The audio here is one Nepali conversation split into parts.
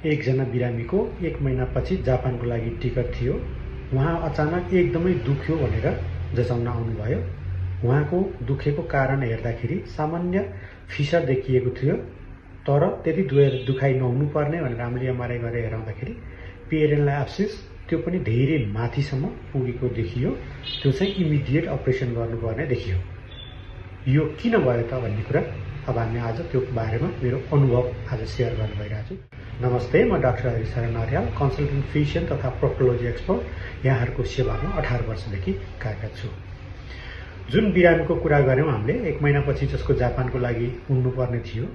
एकजना बिरामीको 1 महिनापछि जापानको लागि टिकट थियो। उहाँ अचानक एकदमै दुख्यो भनेर जचाउन आउनुभयो। उहाँको दुखेको कारण हेर्दाखेरि सामान्य फिसर देखिएको थियो, तर त्यति दुखाइ नहुनु पर्ने भनेर हामीले एमआरआई गरेर हेराउँदाखेरि पेरिनेल एब्सिस त्यो पनि धेरै माथिसम्म पुगेको देखियो। त्यो चाहिँ इमिडिएट अपरेसन गर्नुपर्ने देखियो। यो किन भयो त भन्ने कुरा अब हामी आज त्यो बारेमा मेरो अनुभव आज सेयर गर्न गइरहेको छु। नमस्ते, म doctor Harisharan Aryal, consultant physician तथा प्रोक्टोलोजी एक्सपर्ट, यहाँहरूको सेवामा 18 वर्षदेखि कार्यरत छु। जुन बिरामीको कुरा गऱ्यौँ हामीले 1 महिनापछि जसको जापानको लागि उड्नुपर्ने थियो,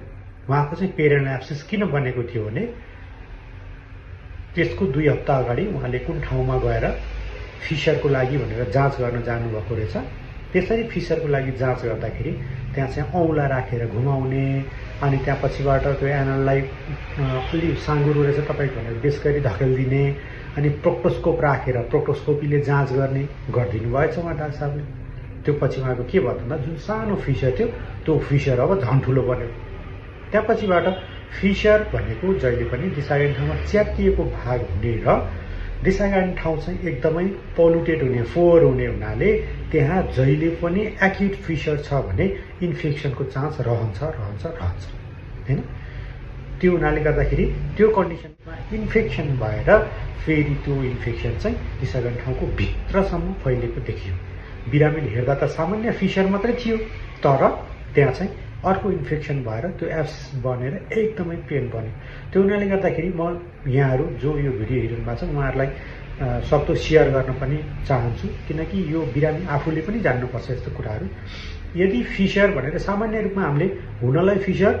उहाँको चाहिँ पेरिनेल एब्सिस किन बनेको थियो भने त्यसको 2 हप्ता अगाडि उहाँले कुन ठाउँमा गएर फिसरको लागि भनेर जाँच गर्न जानुभएको रहेछ। त्यसरी फिसरको लागि जाँच गर्दाखेरि त्यहाँ चाहिँ औँला राखेर घुमाउने, अनि त्यहाँ पछिबाट त्यो एनललाई अलि साँगुरो रहेछ तपाईँको भनेर बेस गरी धकेलिदिने, अनि प्रोक्टोस्कोप राखेर प्रोक्टोस्कोपीले जाँच गर्ने गरिदिनु भएछ उहाँ डाक्टर साहबले। त्यो पछि उहाँको के भयो भन्दा जुन सानो फिसर थियो त्यो फिसर अब झन् ठुलो बन्यो। त्यहाँ पछिबाट फिसर भनेको जहिले पनि दिशागाइन ठाउँमा च्यातिएको भाग हुने र दिशागाइन ठाउँ चाहिँ एकदमै पोल्युटेड हुने, फोहोर हुने हुनाले त्यहाँ जहिले पनि एक्युट फिसर छ भने इन्फेक्सनको चान्स रहन्छ हैन। त्यो हुनाले गर्दाखेरि त्यो कन्डिसनमा इन्फेक्सन भएर फेरि त्यो इन्फेक्सन चाहिँ दिशागाइन ठाउँको भित्रसम्म फैलिएको देखियो। बिरामीले हेर्दा त सामान्य फिसर मात्रै थियो, तर त्यहाँ चाहिँ अर्को इन्फेक्सन भएर त्यो एब्सिस बनेर एकदमै पेन बन्यो। त्यो हुनाले गर्दाखेरि म यहाँहरू जो यो भिडियो हेरिनु भएको छ उहाँहरूलाई सक्दो सेयर गर्न पनि चाहन्छु, किनकि यो बिरामी आफूले पनि जान्नुपर्छ यस्तो कुराहरू। यदि फिसर भनेर सामान्य रूपमा हामीले हुनलाई फिसर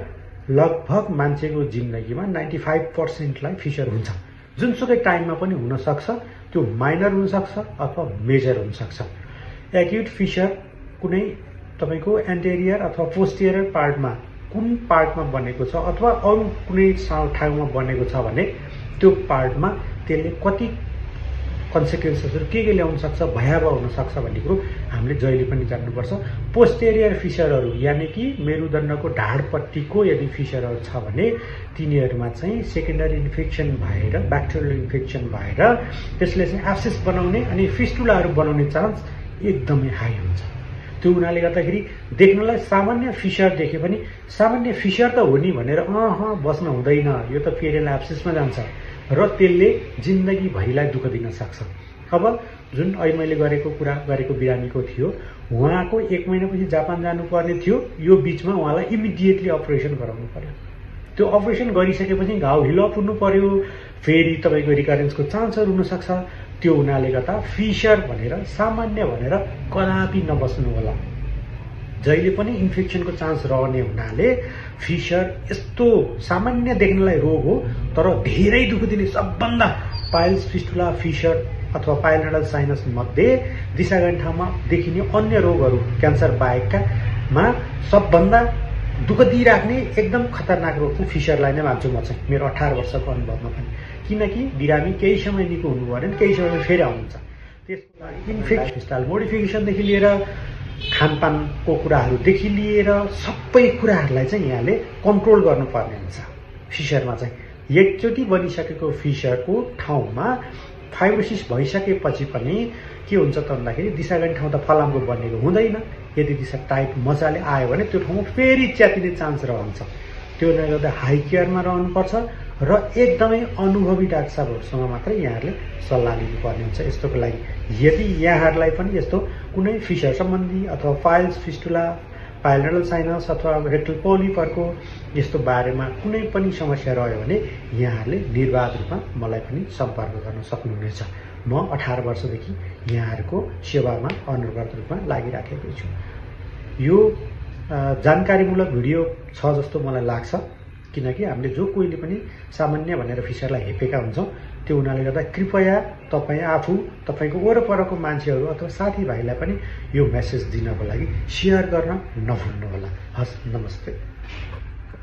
लगभग मान्छेको जिन्दगीमा 95% फिसर हुन्छ। जुनसुकै टाइममा पनि हुनसक्छ, त्यो माइनर हुनसक्छ अथवा मेजर हुनसक्छ। एक्युट फिसर कुनै तपाईको एन्टेरियर अथवा पोस्टेरियर पार्टमा कुन पार्टमा बनेको छ अथवा अरू कुनै ठाउँमा बनेको छ भने त्यो पार्टमा त्यसले कति कन्सिक्वेन्सेसहरू के ल्याउन सक्छ, भयावह हुन सक्छ भन्ने कुरो हामीले जहिले पनि जान्नुपर्छ। पोस्टेरियर फिसरहरू यानि कि मेरुदण्डको ढाडपट्टिको यदि फिसरहरू छ भने तिनीहरूमा चाहिँ सेकेन्डरी इन्फेक्सन भएर, ब्याक्टेरियल इन्फेक्सन भएर त्यसले चाहिँ एब्सिस बनाउने अनि फिस्टुलाहरू बनाउने चान्स एकदमै हाई हुन्छ। त्यो हुनाले गर्दाखेरि देख्नलाई सामान्य फिसर देखे पनि सामान्य फिसर त हो नि भनेर बस्न हुँदैन, यो त पेरिनेल एब्सिसमा जान्छ र त्यसले जिन्दगीभरिलाई दुःख दिन सक्छ। अब जुन अहिले मैले कुरा गरेको बिरामीको थियो, उहाँको 1 महिनापछि जापान जानुपर्ने थियो। यो बिचमा उहाँलाई इमिडिएटली अपरेसन गराउनु पर्यो। त्यो अपरेसन गरिसकेपछि घाउ हिलो पुर्नु पर्यो, फेरि तपाईँको रिकरेन्सको चान्सहरू हुनसक्छ। त्यो हुनाले गर्दा फिसर भनेर सामान्य भनेर कदापि नबस्नु होला। जहिले पनि इन्फेक्सनको चान्स रहने हुनाले फिसर यस्तो सामान्य देख्नलाई रोग हो, तर धेरै दुःख दिने सबभन्दा पाइल्स फिस्टुला फिसर अथवा पाइलोनेडल साइनस मध्ये दिशागाइन ठाउँमा देखिने अन्य रोगहरू क्यान्सर बाहेकमा सबभन्दा दुःख दिइराख्ने एकदम खतरनाक रोग चाहिँ फिसरलाई नै मान्छु म चाहिँ, मेरो 18 वर्षको अनुभवमा पनि। किनकि बिरामी केही समय निको हुनु भयो भने केही समयमा फेरि आउनुहुन्छ। त्यसको लागि इन्फेक्सन मोडिफिकेसनदेखि लिएर खानपानको कुराहरूदेखि लिएर सबै कुराहरूलाई चाहिँ यहाँले कन्ट्रोल गर्नुपर्ने हुन्छ। फिसरमा चाहिँ एकचोटि बनिसकेको फिसरको ठाउँमा फाइब्रोसिस भइसकेपछि पनि के हुन्छ त भन्दाखेरि दिशागाइन ठाउँ त फलामको बनेको हुँदैन। यदि दिशा टाइट मजाले आयो भने त्यो ठाउँमा फेरि च्यातिने चान्स रहन्छ। त्यो हुनाले गर्दा हाई केयरमा रहनुपर्छ र एकदमै अनुभवी डाक्टर साहबहरूसँग मात्रै यहाँहरूले सल्लाह लिनुपर्ने हुन्छ यस्तोको लागि। यदि यहाँहरूलाई पनि यस्तो कुनै फिसर सम्बन्धी अथवा पाइल्स फिस्टुला, पाइलोनेडल साइनस अथवा रेक्टल पोलिपरको यस्तो बारेमा कुनै पनि समस्या रह्यो भने यहाँहरूले निर्वाध रूपमा मलाई पनि सम्पर्क गर्न सक्नुहुनेछ। म 18 वर्षदेखि यहाँहरूको सेवामा अनवरत रूपमा लागिराखेको छु। यो जानकारीमूलक भिडियो छ जस्तो मलाई लाग्छ, किनकि हामीले जो कोहीले पनि सामान्य भनेर फिसरलाई हेपेका हुन्छौँ। त्यो हुनाले गर्दा कृपया तपाईँ आफू, तपाईँको वरपरको मान्छेहरू अथवा साथीभाइलाई पनि यो मेसेज दिनको लागि सेयर गर्न नभुल्नुहोला। हस्, नमस्ते।